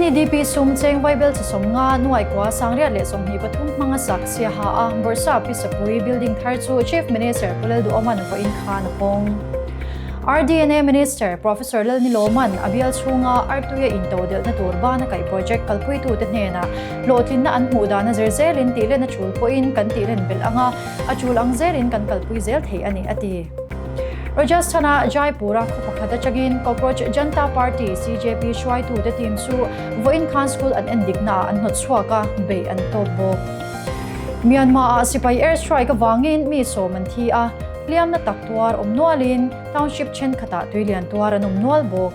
NEDP sum cheng vaibelchhe 50 nuai kua 823 hmanga sak Siaha a Bawrhsap Pi Sapui building thar chu Chief Minister Pu Lalduhoman vawiin khan a hawng. RDNA Minister Professor Lalniloman a bial chhunga artuia intodelhna tur bana kaih project kalpuitute hnenah hlawhtlinna an hmuh dana zir zelin tihlen a tul pawhin kan tihlen belh anga a tul ang zelin kan kalpui zel thei a ni a ti. Rajasthan-a Jaipur-a khaw pakhat atangin Cockroach Janta Party, CJP, hruaitute team chu vawiin khan school an en diknaah an hnawt chhuak a, beih an tawp bawk. Myanmar-ah sipai air strike avangin mi sawm an thi a, hliamna tak tuar awm nualin township thenkhatah tuilian tuar an awm nual bawk.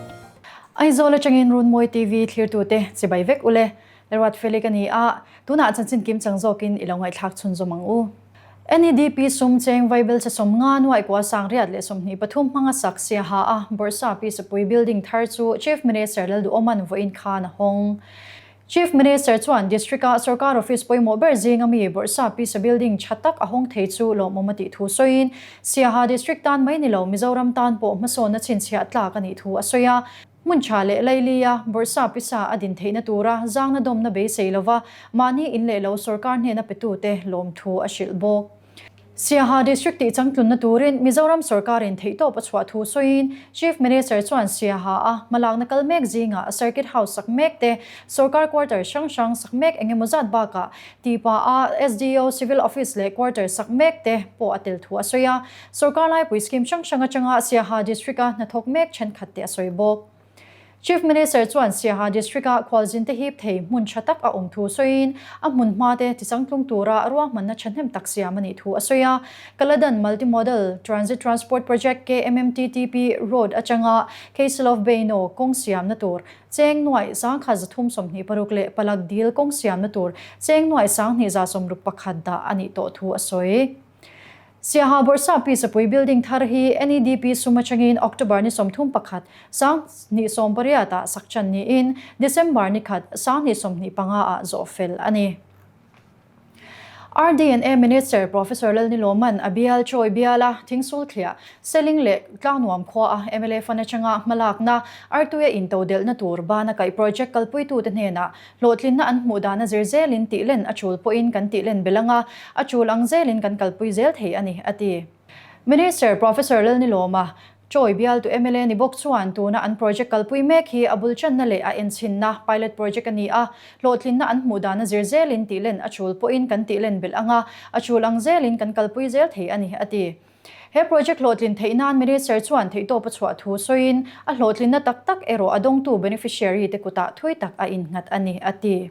Aizawl atangin Runmawi TV thlirtute chibai vek ule. Ruat Felix a ni a, tunah chanchin kim chang zawkin i lo ngaihthlak chhunzawm ang u. NEDP sum cheng vaibelchhe 50 nuai kua 823 hmanga sak Siaha a Bawrhsa Pi Sapui building thar chu Chief Minister Lalduhoman vawiin khan a hawng. Chief Minister chuan District-a sorkar office pawimawh ber zinga mi Bawrhsa Pi Sa building tha tak a hawng thei chu lawmawm a tih thu sawiin Siaha District tan mai ni lo Mizoram tan pawh hmasawnna chhinchhiah tlak a nih thu a sawi a. Hmun tha leh Lailia, Bawrhsa pisa a din theihna tura zangna dawmna beisei lova mahni in leh lo sorkar hnena petute lawmthu a hrilh bawk. Siaha District tih changtlunna turin Mizoram sorkarin theihtawp a chhuah thu sawiin Chief Minister chuan Siaha a hmalakna kal mek zingah Circuit House sak mek te, sorkar quarter hrang hrang sak mek engemaw zat bakah tipa a SDO Civil Office leh quarter sak mek te pawh a tel thu a sawi a. Sorkar laipui scheme hrang hrang atanga Siaha District-a hnathawk mek thenkhat te a sawi bawk. Chief Minister chuan Siaha District-a khualzin te hip thei hmun tha tak a awm thu sawiin a hmun hma te tichangtlung tura ruahmanna thahnem tak siam a nih thu a sawi a. Kaladan Multi-Modal Transit Transport Project, KMMTTP, Road atanga Keisilov Beino kawng siamna tur cheng nuaih 1326 leh Palak Dil kawng siamna tur cheng nuaih 2161 dah a nih tawh thu a sawi. Siaha Bawrhsa Pi Sapui Building thar hi NEDP sum atangin October ni 31, 2018 ah sak chan niin December ni khat, 2025 ah zawh fel a ni. RDNA Minister Professor Lalniloman a bial chawi biala Thingsul thliah, Seling leh Tlangnuam khua a mla fund atanga hmalakna Artuia intodelhna tur bana kaih project kalpuitute hnenah Hlawhtlinna an hmuh dana zir zelin tihlen a tul pawhin kan tihlen belh ang a, a tul ang zelin kan kalpui zel thei a ni, a ti. Minister Professor Lalnilawma, Chawi bialtu mla ni bawk chuan tuna an project kalpui mek hi a bul channa leh a enchhinna, pilot project, a ni a, hlawhtlinna an hmuh dana zir zelin tihlen a tul pawhin kan tihlen belh ang a, a tul ang zelin kan kalpui zel thei a ni, a ti. He project hlawhtlin theih nan Minister chuan theihtawp a chhuah thu sawiin, a hlawhtlinna tak tak erawh a dawngtu beneficiary te kutah thui tak a innghat a ni, a ti.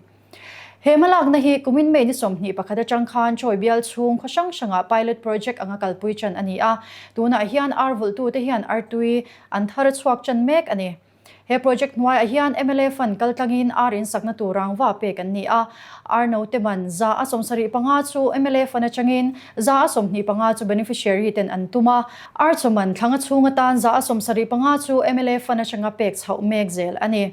He hmalakna hi kumin May ni 21 atang khan Chawi bial chhung khaw hrang hrangah pilot project anga kalpui ṭan a ni a, tunah hian ar vulhtute hian artui an thar chhuak ṭan mek a ni. He project hnuaiah hian mla fund kaltlangin ar in sakna tur rangva pek an ni a, ar note man 75% chu mla fund atangin 25% chu beneficiary ten an tum a, ar chaw man thlanga chhung atan 75% chu mla fund atanga pek chhoh mek zel a ni.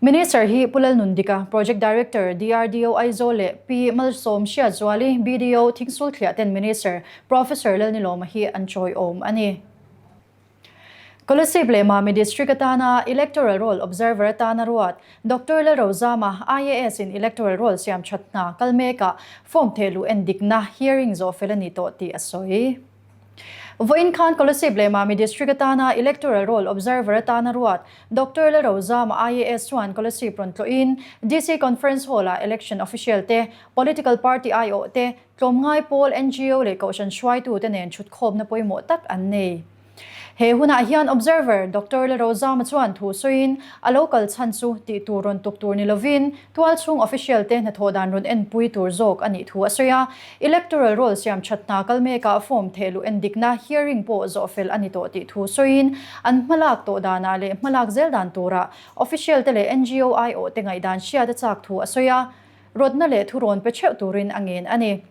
Minister hi Pu Lalnundika, Project Director, DRDO Aizawl leh Pi Malsawm Hriatzuali, BDO Thingsul Thliah ten Minister Professor Lalnilawma hi an chawiawm a ni. Kolasib leh Mami District atana Electoral Roll Observer atana ruat Doctor Lalrozama, IAS in Electoral Roll siam that hna kal mekah form thehluh en dikna hearing zawh fel a ni tawh tih a sawi. Vawiin khan Kolasib leh Mami District atana Electoral Roll Observer atana ruat Doctor Lalrozama, IAS chuan Kolasib rawn tlawhin DC Conference Hall-ah Election Official te, Political Party aiawh te, Tlawmngai pawl, NGO leh Kohhran hruaitute nen thutkhawmna pawimawh tak an nei. He hunah hian Observer, Doctor Lalrozama chuan thu sawiin, a lo kal chhan chu tih tur rawn tuk tur ni lovin, tualchhung official te hnathawh dan rawn enpui tur zawk a nih thu a sawi a. Electoral roll siam that hna kal mekah form thehluh endikna, hearing, pawh zawh fel a ni tawh tih thu sawiin, an hmalak tawh danah leh hmalak zel dan turah official te leh NGO aiawh te ngaihdan hriat a chak thu a sawi a. Rawtna leh thurawn pe theuh turin a ngen a ni.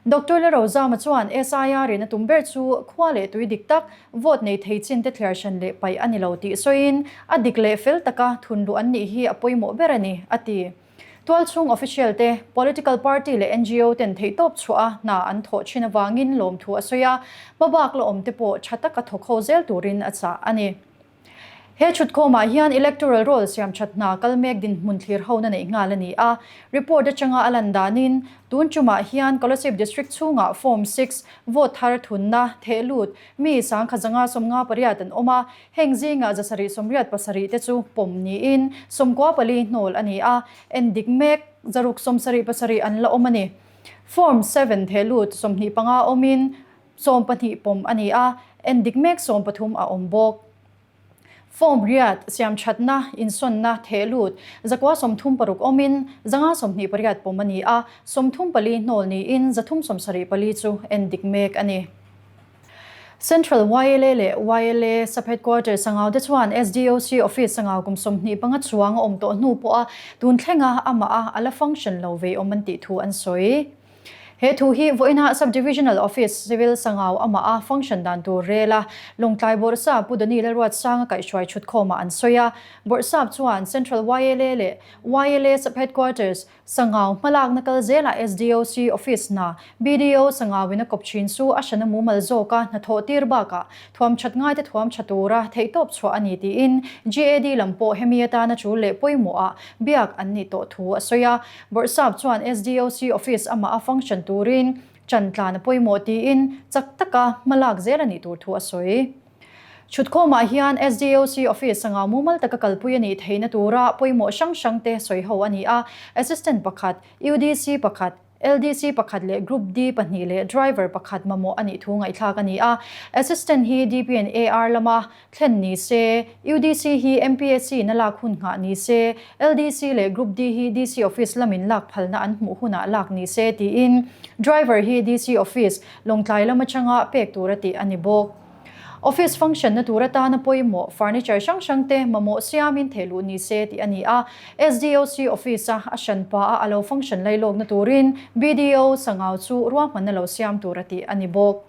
Doctor Lalrozama chuan SIR in a tum ber chu khua leh tui dik tak, vote nei thei chin te thliar hran leh paih a ni lo tih sawiin, a dik leh fel taka thun luh an nih hi a pawimawh ber a ni, a ti. Tualchhung official te, political party leh NGO ten theihtawp chhuah a hna an thawh thin avangin lawmthu a sawi a, hmabak la awm te pawh tha taka thawk ho zel turin a chah a ni. He chhutkhawmah hian Electoral Roll siamthat hna kal mek dinhmun thlir hona neih nghal a ni a. Report atanga a lan danin, tun tumah hian Kolasib District chhungah Form 6 vote thar thunna thehlut mi 1158 an awm a, heng zingah 787 te chu pawm niin 94 hnawl a ni a, endik mek 677 an la awm a ni. Form 7 thehlut 25 awmin 12 pawm a ni a, endik mek 13 a awm bawk. Form riat, siamthatna, insawnna, thehlut, 136 awmin 528 pawm a ni a, 34 hnawl niin 374 chu endik mek a ni. Central YLA leh YLA Sub-Headquarters Sangau te chuan SDOC Office Sangau kum 25 chuang a awm tawh hnu pawha tun thlenga amah a a la function lo vei awm an tih thu an sawi. He thu hi vawiinah Sub-Divisional Office Civil Sangau amah a function dan tur rel a, Lawngtlai Bawrhsap Pu Dani Lalruatsanga kaihhruai chhutkhawmah an sawi a. Bawrhsap chuan Central YLA leh YLA Sub-Headquarters Sangau hmalakna kal zelah SDOC Office hna BDO Sangauin a kawp thin chu a hrana mumal zawka hnathawh tir bakah thuam that ngaite thuam tha tura theihtawp chhuah a ni tiin GAD lam pawh hemi atana tul leh pawimawhah biak an nih tawh thu a sawi a. Bawrhsap chuan SDOC office amah a function turin chan tlan a pawimawh tiin chak taka hmalak zel a nih tur thu a sawi. Chhutkhawmah hian SDOC office anga mumal taka kalpui a nih theihna tura pawimawh hrang hrangte sawi ho a ni a, Assistant pakhat, UDC pakhat, LDC pakhat leh Group D pahnih leh Driver pakhat mamawh a nih thu ngaihthlak a ni a. Assistant hi DP and AR lama thlen ni se, UDC hi MPSC in a lak hun nghah ni se, LDC leh Group D hi DC Office lamin lak phalna an hmuh hunah lak ni se tiin Driver hi DC Office, Lawngtlai lam atanga pek tura tih a ni bawk. Office function na tur atana pawimawh furniture hrang hrang te mamawh siamin thehluh ni se tih a ni a. SDOC office a a hranpa a a lo function lailawkna turin BDO Sangau chu ruahmanna lo siam tur a tih a ni bawk.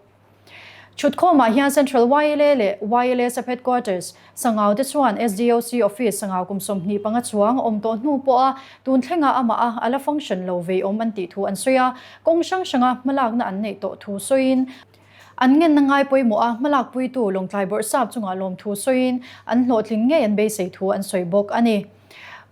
Chhutkhawmah hian Central YLA leh YLA Sub-Headquarters Sangau te chuan SDOC office Sangau kum 25 chuang a awm tawh hnu pawha tun thlenga amah a a la function lo vei awm an tih thu an sawi a. Kawng hrang hranga hmalakna an neih tawh thu sawiin An ngenna ngai pawimawh a, hmalakpuitu Lawngtlai Bawrhsap chungah lawmthu sawiin an hlawhtling ngei an beisei thu an sawi bawk a ni.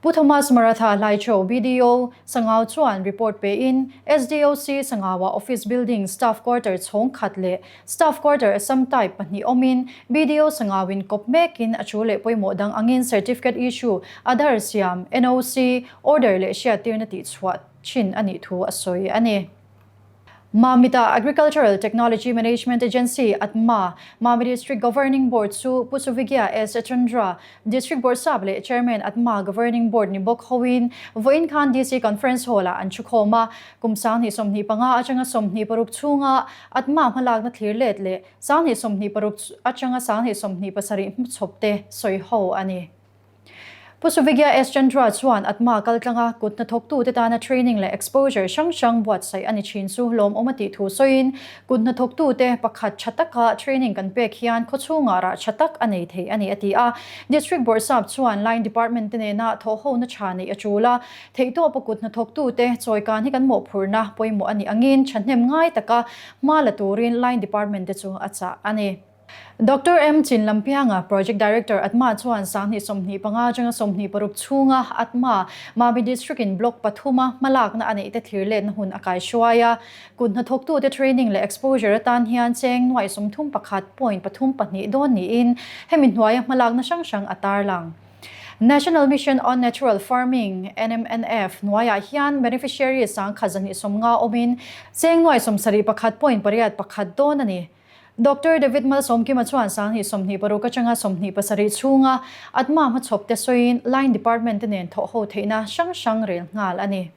Pu Thomas Maratha Hlaicho, BDO, Sangau chuan report pein SDOC Sangau-ah Office Building Staff Quarter chhawng khat leh Staff Quarter Assam Type pahnih awmin BDO Sangau-in kawp mekin a thu leh pawimawh dang angin Certificate Issue, Aadhaar siam, NOC, Order leh hriattirna tihchhuah thin a nih thu a sawi a ni. Mamita Agricultural Technology Management Agency, ATMA, Mami District Governing Board chu Pu Suvigya S. Chandra, District Bawrhsap leh Chairman ATMA Governing Board ni bawk hoin vawiin khan DC Conference Hall-ah an thukhawm a. Kum 2025 atanga 26 chhunga ATMA hmalakna thlir let leh 2026 atanga 2027 hmachhawp te sawi ho a ni. Pu Suvigya S. Chandra chuan ATMA kaltlanga kut hnathawktute tana training leh exposure hrang hrang buatsaih a ni thin chu lawmawm a tih thu sawiin, kut hnathawktute pakhat tha taka training kan pek hian khawchhungah rah tha tak a nei thei a ni a ti a. District Bawrhsap chuan line department te nena thawhhona tha neih a tul a, theihtawpa kut hnathawktute chawikan hi kan mawhphurhna pawimawh a nih angin thahnem ngai taka hma la turin line department te chu a chah a ni. Doctor M. Chinlampianga, Project Director ATMA chuan 2025 atanga 26 chhunga ATMA, Mami District in Block pathuma hmalakna a neihte thlir letna hun a kaihruai a. Kut hnathawktute training leh exposure atan hian cheng nuaih 31 point pathum pahnih dawn niin hemi hnuaia hmalakna hrang hrang a tarlang. National Mission on Natural Farming, NMNF, hnuaiah hian beneficiary 1,250 awmin cheng nuaih 71 point pariat pakhat dawn a ni. Doctor David Malsawmkima chuan 2026 atanga 27 chhunga ATMA hmachhawp te sawiin Line Department te nen thawh ho theihna hrang hrang rel nghal a ni.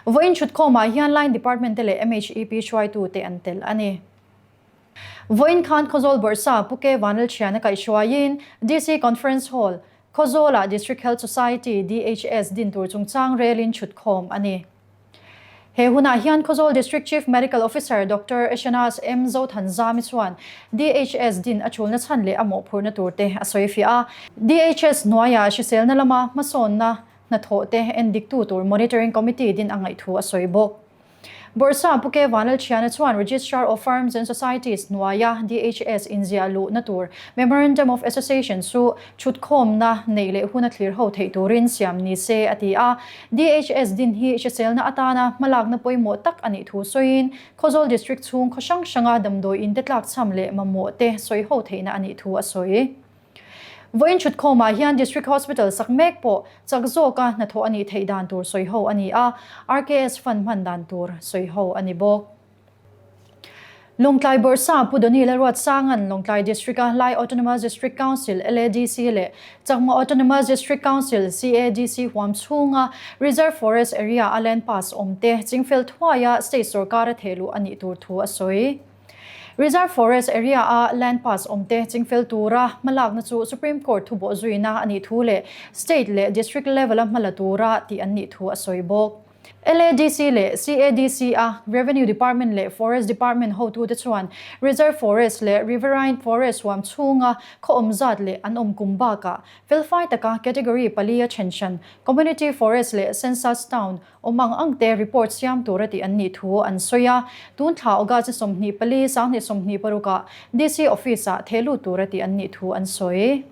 Vawiin chhutkhawmah hian Line Department te leh MHEP hruaitu te an tel a ni. Vawiin khan Khawzawl Bawrhsa Pu K Vanlalthiana kaihhruaiin DC Conference Hall, Khawzawlah District Health Society, DHS, din tur chungchang relin chhutkhawm a ni. He hunah hian Khawzawl District Chief Medical Officer Doctor Eshanas M Zothanzami chuan DHS din a chulna chhan leh a mawhphurhna tur te a sawi fiah a. DHS hnuaiah hriselna lama hmasawnna hnathawh te endiktu tur Monitoring Committee din a ngaih thu a sawi bawk. Bawrhsap Pu K Vanlalthiana chuan Registrar of Firms and Societies hnuaia DHS inziah luhna tur Memorandum of Association chu chhutkhawmna neih leh huna thlir ho theih turin siam ni se a ti a. DHS din hi hriselna atana hmalakna pawimawh tak a nih thu sawiin Khawzawl District chhung khaw hrang hranga damdawi inte tlakchham leh mamawh te sawi ho theihna a nih thu a sawi. Vawiin chhutkhawmah hian District Hospital sak mek pawh chak zawka hnathawh a nih theih dan tur sawi ho a ni a, RKS fund hman dan tur sawi ho a ni bawk. Lawngtlai Bawrhsa Pu Donny Lalruatsanga'n Lawngtlai District-a Lai Autonomous District Council, LADC, leh Chakma Autonomous District Council, CADC, huam chhunga Reserve Forest Area-a land pass awmte chingfel thuaia state sorkara thehluh a nih tur thu a sawi. Reserve Forest Area-a land pass awmte chingfel tura hmalakna chu Supreme Court thubawh zuina a nih thu leh State leh District level-a hmala tura tih an nih thu a sawi bawk. LADC leh CADC-a Revenue Department leh Forest Department hotute chuan Reserve Forest leh Riverine Forest huam chhunga khaw awm zat leh an awm kum bakah felfai taka Category palia then hran Community Forest leh Census Town awm ang ang te report siam tura tih an nih thu an sawi a, tun thla August 24, 2026 ah DC Office-ah thehlut tura tih an nih thu an sawi.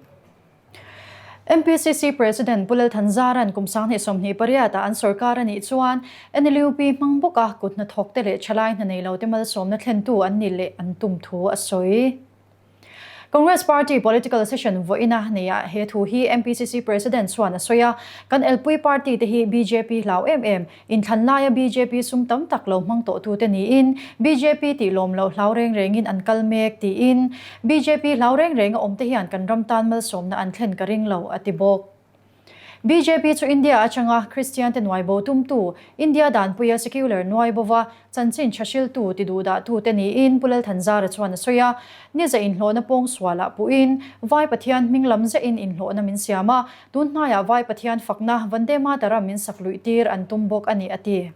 MPCC President Pu Lalthanzara'n kum 2028 ah an sorkar a nih chuan NLUP hmang bawka kut hnathawk te leh thalai hna nei lo te malsawmna thlentu an nih leh an tum thu a sawi. Congress Party Political Session vawiina neihah he thu hi MPCC President chuan a sawi a, Kan elpui party te hi bjp hlau em em, inthlan laia bjp sum tam tak lo hmang tawhtute niin bjp tih lawm loh hlau reng rengin an kal mek tiin bjp hlau reng renga awmte hian kan ram tan malsawmna an thlen ka ring lo a ti bawk. Bjp chu India atanga Kristian te nuai bo tumtu, India danpuia secular nuai bova chanchin tha hriltu ti duhdahtu te niin Pu Lalthanzara chuan a sawi a. Niza inhlawhna pawng sualah puhin Vai Pathian hming lam zehin inhlawhna min siam a, tun hnaiah Vai Pathian fakna Vande Mataram min sak luih tir an tum bawk a ni a ti.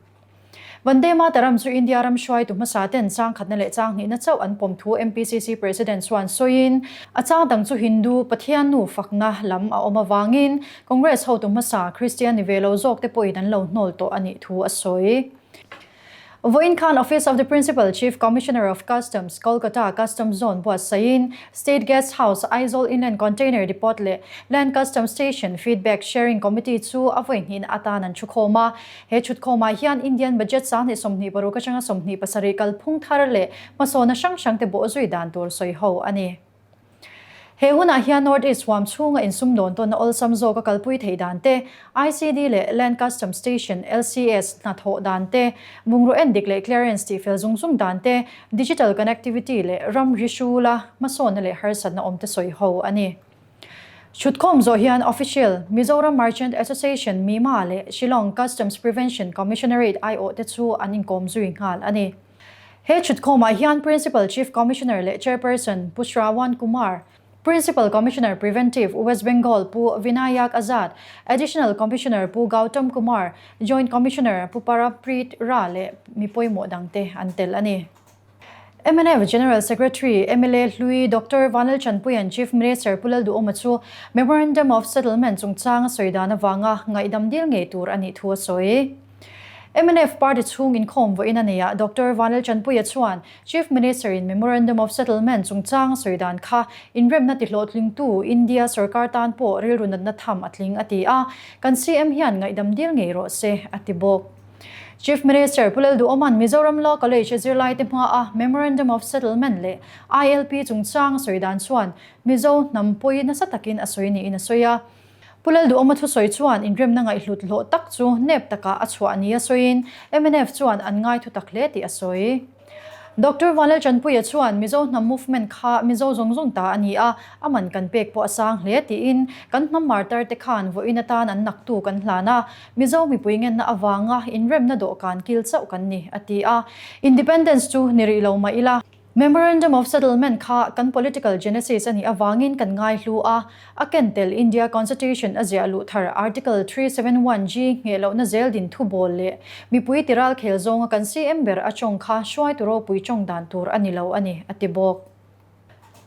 Vande Mataram chu India ram hruaitu hmasa ten chang khatna leh chang hnihna chauh an pawm thu MPCC President chuan sawiin, a chang dang chu Hindu Pathian nu fakna lam a awm avangin Congress hotu hmasa Kristian ni ve lo zawk te pawhin an lo hnawl tawh a nih thu a sawi. Vawiin khan Office of the Principal Chief Commissioner of Customs, Kolkata Customs Zone buatsaihin State Guest House, Aizawl Inland Container Depot leh Land Customs Station Feedback Sharing Committee chu a vawihnihna atan an thukhawm a. He chhutkhawmah hian Indian Budget 2026 atanga 27 kalphung thar leh hmasawna hrang hrangte bawhzui dan tur sawi ho a ni. He hunah hian North East huam chhunga insumdawn tawnna awlsam zawka kalpui theih dan te, ICD leh Land Customs Station, LCS, hnathawh dan te, bungraw endik leh clearance tihfel zung zung dan te, digital connectivity leh ramri hrula hmasawnna leh harsatna awmte sawi ho a ni. Chhutkhawm zawh hian Official, Mizoram Merchant Association, MIMA, leh Shillong Customs Prevention Commissionerate aiawhte chu an inkawm zui nghal a ni. He chhutkhawmah hian Principal Chief Commissioner leh Chairperson Pu Shrawan Kumar, Principal Commissioner Preventive, West Bengal Pu Vinayak Azad, Additional Commissioner Pu Gautam Kumar, Joint Commissioner Pu Parapreet Ra leh mi pawimawh dangte an tel a ni. Mnf General Secretary, mla hlui Doctor Vanlal Chanpuia'n Chief Minister Pu Lalduhawma chu Memorandum of Settlement chungchang a sawi dan avanga ngaihdam dil ngei tur a nih thu a sawi. Mnf party chhung inkhawm vawiin a neiah Doctor Vanlal Chanpuia chuan Chief Minister in Memorandum of Settlement chungchang a sawi dan kha inremna tihlawhtlingtu India sorkar tan pawh rilru natna tham a tling a ti a, kan CM hian ngaihdam dil ngei rawh se a ti bawk. Chief Minister Pu Lalduhawma'n Mizoram Law College a zirlaite hmaah Memorandum of Settlement leh ILP chungchang a sawi dan chuan Mizo hnam pawi nasa takin a sawi niin a sawi a. Pu Lalduhawma thusawi chuan inremna ngaihhlut hlawh tak chu nep takah a chhuah nia sawiin mnf chuan an ngai thutak hle tih a sawi. Doctor Vanlalchanpuia chuan Mizo hnam movement kha Mizo zawng zawng ta a ni a, a man kan pek pawh a sang hle tiin kan hnam martar te khan vawiin atan an naktu kan hlan a, Mizo mipui ngenna avanga inremna dawhkan kil chauh kan ni, a ti a. Independence chu ni rih lo mah ila. Memorandum of Settlement kha kan political genesis a nih avangin kan ngai hlu a, a ken tel India Constitution a ziah luh thar Article 371G ngheh lohna zel din thu bawl leh mipui tiral khel zawnga kan CM ber a tawng kha hruaitu ropui tawng dan tur a ni lo a ni, a ti bawk.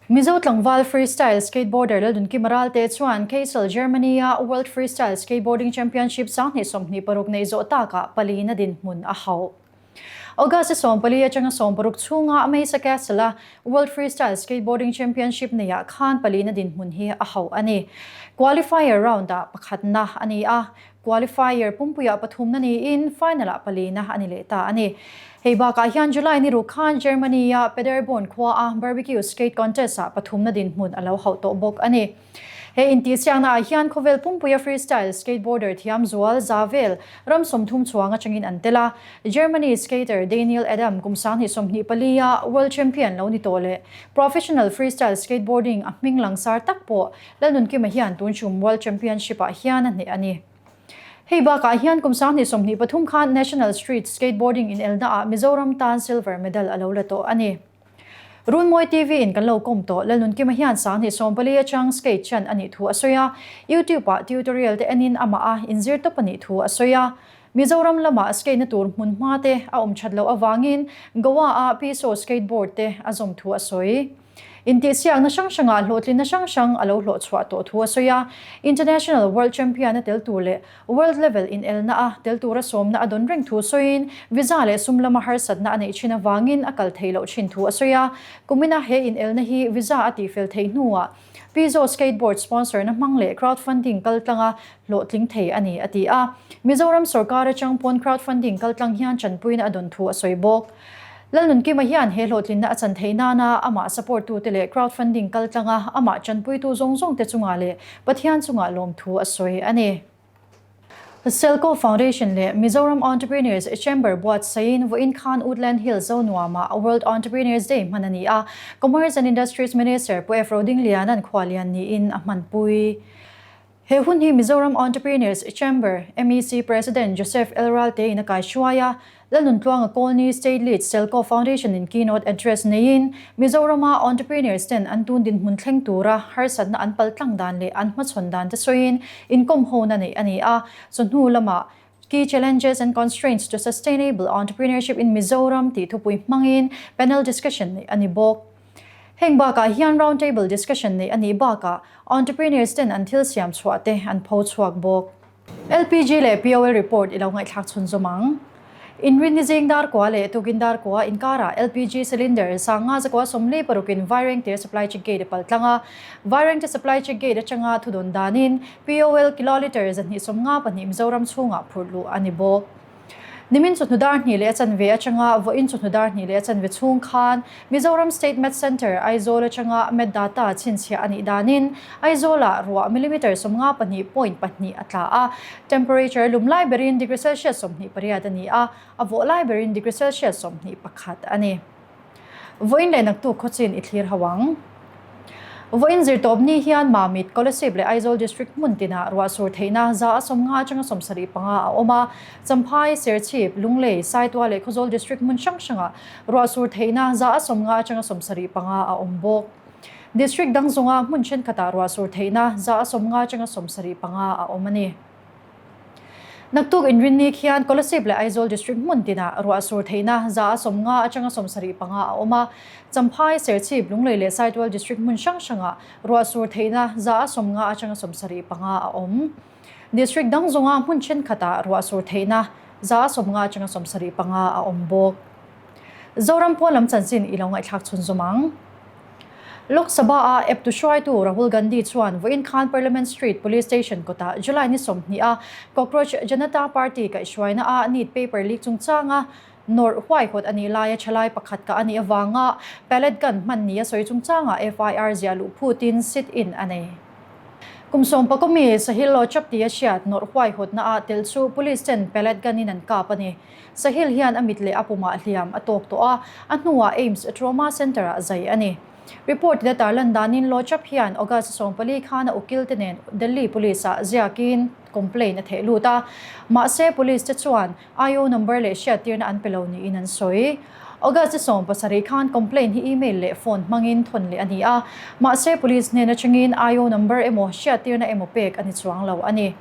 Mizo tlangval freestyle skateboarder Laldunkima Ralte chuan Kassel, Germany-a World Freestyle Skateboarding Championship 2026 neih zawh takah palina dinhmun a hauh. August 14 atanga 16 chhunga Mesa Castle-a World Freestyle Skateboarding Championship neiah khan palina dinhmun hi a hauh a ni. Qualifier round-ah pakhatna a ni a, qualifier pumpuiah pathumna niin final-ah palina a ni leh ta a ni. Hei bakah hian July ni ruk khan Germany-a Paderborn khuaa Barbecue Skate Contest-ah pathumna dinhmun a lo hauh tawh bawk a ni. He intihsiaknaah hian khawvel pumpuia freestyle skateboarder thiam zual za vel ram 30 chuang atangin an tel a. Germany skater Daniel Adam kum 2024-a world champion lo ni tawh leh professional freestyle skateboarding a hming langsar tak pawh Lalnunkima hian tun chum world championship-ah hian a hneh a ni. Hei bakah hian kum 2023 khan national street skateboarding inelnaah Mizoram tan silver medal a lo la tawh a ni. Runmawi TV in kan lo kawm tawh Lalnunkima hian 2014 atang skate chan a nih thu a sawi a, YouTube ah tutorial te enin amah a inzir tawp a nih thu a sawi a. Mizoram lamah skate na tur hmun hma te a awm that loh avangin Goa ah Piso skateboard te a zawm thu a sawi. Intihsiakna hrang hrangah hlawhtlinna hrang hrang a lo hlawhchhuah tawh thu a sawi a, International World Champion a tel tur leh World level inelna a tel tura sawmna a dawn reng thu sawiin visa leh sum lama harsatna a neih thin avangin a kal theih loh thin thu a sawi a. Kumina he inelna hi visa a tihfel theih hnuah Pizzo skateboard sponsor na hmang leh crowdfunding kaltlanga hlawhtling thei a ni, a ti a. Mizoram sorkar atang pawn crowdfunding kaltlang hian tanpuina a dawn thu a sawi bawk. Lalnunkima hian he hlawhtlinna a chan theih nana amah support tute leh crowdfunding kaltlanga amah tanpuitu zawng zawngte chungah leh Pathian chungah lawmthu a sawi a ni. Selco Foundation leh Mizoram Entrepreneurs Chamber buatsaiin vawiin khan Woodland Hills Zonuamah World Entrepreneurs Day hman a ni a, Commerce and Industries Minister Pu F. Rodingliana'n khualian niin a hmanpui. He hun hi Mizoram Entrepreneurs Chamber, MEC, President Joseph L. Ralte in a kaihruai a, Lalnuntluanga Colney State Lead Selco Foundation in keynote address neiin Mizorama entrepreneurs ten an tun dinhmun thleng tura harsatna an pal tlang dan leh an hmachhawn dan te sawiin inkawm hona neih a ni a. Chawhnu lamah Key Challenges and Constraints to Sustainable Entrepreneurship in Mizoram tih thupui hmangin panel discussion neih a ni bawk. Heng bakah hian round table discussion neih a nih bakah entrepreneurs ten an thil siam chhuah te an pho chhuak bawk. LPG leh POL report i lo ngaihthlak chhun zawm ang. Inrinni zing dar kua leh tukin dar kua inkarah LPG cylinder 500 46 in Vairengte supply check gate a pal tlang a. Vairengte supply check gate atanga thudawn danin POL kilolitre 252 Mizoram chhungah phurh luh a ni bawk. Nimin chawhnu dar hnih leh a chanve atanga vawiin chawhnu dar hnih leh a chanve chhung khan Mizoram State Met Centre, Aizawl atanga Met Data chhinchhiah a nih danin Aizawlah ruah millimetre 54.2 a tla a, temperature lum lai berin degree Celsius 28 a ni a, a vawh lai berin degree Celsius 21 a ni. Vawiin leh naktuk khawchin i thlir ho ang. Vawiin zirtawp ni hian Mamit, Kolasib leh Aizawl District hmun tinah ruahsur theihna 150 atanga 75 a awm a. Champhai, Serchhip, Lunglei, Saitual leh Khawzawl District hmun hrang hrangah ruahsur theihna 150 atanga 75 a awm bawk. District dang zawnga hmun thenkhatah ruahsur theihna 150 atanga 75 a awm a ni. Naktuk inrinni khian Kolasib leh Aizawl District hmun tinah ruahsur theihna 150 atanga 75 a awm a. Champhai, Serchhip, Lunglei leh Saitual District hmun hrang hrangah ruahsur theihna 150 atanga 75 a awm. District dang zawnga hmun thenkhatah ruahsur theihna 150 atanga 75 a awm bawk. Zoram pawn lam chanchin i lo ngaihthlak chhun zawm ang. Lok Sabha-a eptu hruaitu Rahul Gandhi chuan vawiin khan Parliament Street Police Station kawtah July ni 20 a Cockroach Janata Party kaihhruaina-a NEET paper leak chungchanga nawrh huaihawt a nih laia thalai pakhat kah a nih avanga pellet gun hman ni a sawi chungchanga FIR ziah luh phutin sit-in a nei. Kum sawmpakawmi Sahil Lochap tia hriat nawrh huaihawtna-ah tel chu police ten pellet gun-in an kap a ni. Sahil hian a mit leh a pumah hliam a tawk tawh a, a hnuah AIIMS Trauma Centre-ah zai a ni. Report in a tarlan danin Lochap hian August 14 khan a ukil te nen Delhi Police-ah ziakin complaint a theh lut a, mahse police te chuan IO number leh hriattirna an pe lo niin an sawi. August 17 khan complaint hi email leh phone hmangin thawn leh a ni a, mahse police hnen atangin IO number emaw hriattirna emaw pek a ni chuang lo a ni.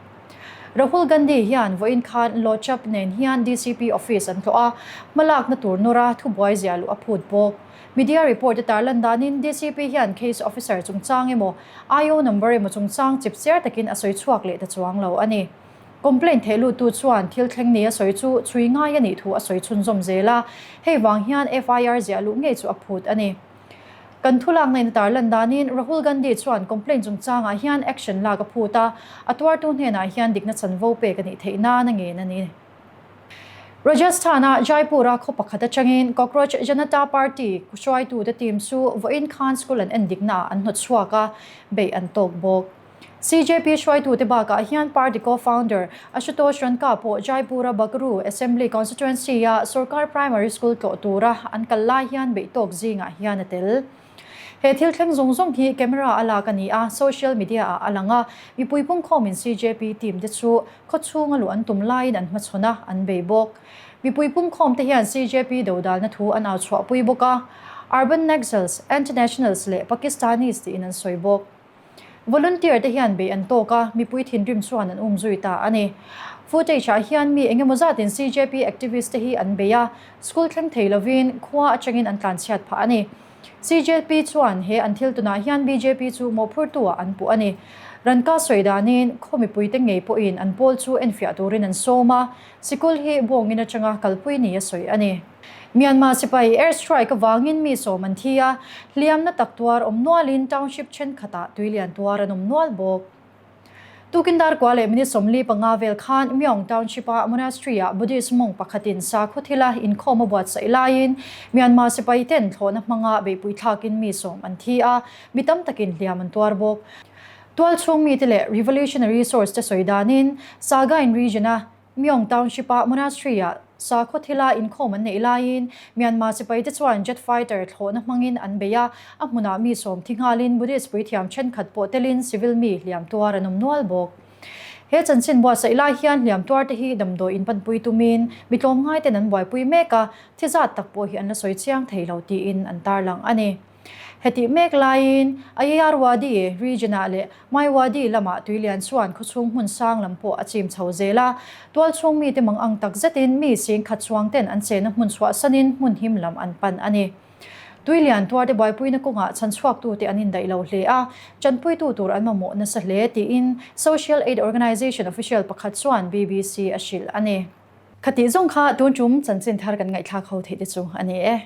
Rahul Gandhi hian vawiin khan Lochap nen hian DCP office an tlawh a, hmalakna tur nawra thubuai ziah luh a phut bawk. Media report a tarlan danin DCP hian case officer chungchang emaw IO number emaw chungchang chipchiar takin a sawi chhuak leh ta chuang lo a ni. Complaint thehluttu chuan thil thleng ni a sawi chu chhui ngai a nih thu a sawi chhunzawm zel a, hei vang hian FIR ziah luh ngei chu a phut a ni. Kan thulakna in a tarlan danin Rahul Gandhi chuan complaint chungchangah hian action lak a phut a, a tuartu hnenah hian dikna chanvo pek a nih theih nan a ngen a ni. Rajasthan-a Jaipur-a khaw pakhat atangin Cockroach Janata Party hruaitute team chu vawiin khan school an endiknaah an hnawtchhuak a, beih an tawk bawk. CJP hruaitute bakah hian party co-founder Ashutosh Ranka pawh Jaipur-a Bagru Assembly Constituency-a sorkar primary school tlawh tura an kal lai hian beihtawk zingah hian a tel. He thil thleng zawng zawng hi camera a lak a ni a, social media-ah a lang a, mipui pungkhawmin CJP team te chu khawchhunga luh an tum laiin an hmachhawn a, an bei bawk. Mipui pungkhawm te hian CJP dodalna thu an au chhuahpui bawk a, Urban Naxals, Anti-Nationals leh Pakistanis tiin an sawi bawk. Volunteer te hian beih an tawk a, mipui thinrim chuan an um zui ta a ni. Footage ah hian mi engemaw zatin CJP activist te hi an bei a, school thleng thei lovin khua atangin an tlanchhiat phah a ni. CJP chuan he an thil tunah hian bjp chu mawhphurtu ah an puh a ni. Ranka sawi danin khaw mipui te ngei pawhin an pawl chu enfiah turin an sawm a, sikul hi bawngin atanga kalpui ni a sawi a ni. Myanmar sipai air strike avangin mi sawm an thi a, hliamna tak tuar awm nualin township thenkhatah tuilian tuar an awm nual bawk. Tukin darkua leh minute 45 vel khan Myong Township-a monastery-ah Buddhist monk pakhatin sakhaw thila inkhawm a buatsaih laiin Myanmar sipai ten thlawhna hmanga beihpui thlakin mi sawm an thi a, mi tam takin hliam an tuar bawk. Tualchhung mite leh revolutionary source te sawi danin Sagaing region-a Myong Township-a monastery-ah sakhaw thila inkhawm an neih laiin Myanmar sipaite chuan jet fighter thlawhna hmangin an bei a, a hmunah mi sawm thi nghalin Buddhist puithiam thenkhat pawh telin civil mi hliam tuar an awm nual bawk. He chanchin buatsaih lai hian hliam tuarte hi damdawi inpanpui tumin mi tlawmngaiten an buaipui mek a, thi zat tak pawh hi an la sawi chiang thei lo tiin an tarlang a ni. Hetih mek laiin Ayeyarwady region-ah leh Maiwady lamah tuilian chuan khawchhung hmun sang lam pawh a chim chho zel a. Tualchhung mite mang ang tak zetin mi sing khat chuang ten an chenna hmun chhuahsanin hmun him lam an pan a ni. Tuilian tuarte buaipuina kawngah chhanchhuaktute an indaih lo hle a, tanpuitu tur an mamawh nasa hle tiin Social Aid Organization official pakhat chuan BBC a hrilh a ni. Khatih zawng kha tun tum chanchin thar kan ngaihthlak ho theih te chu a ni e.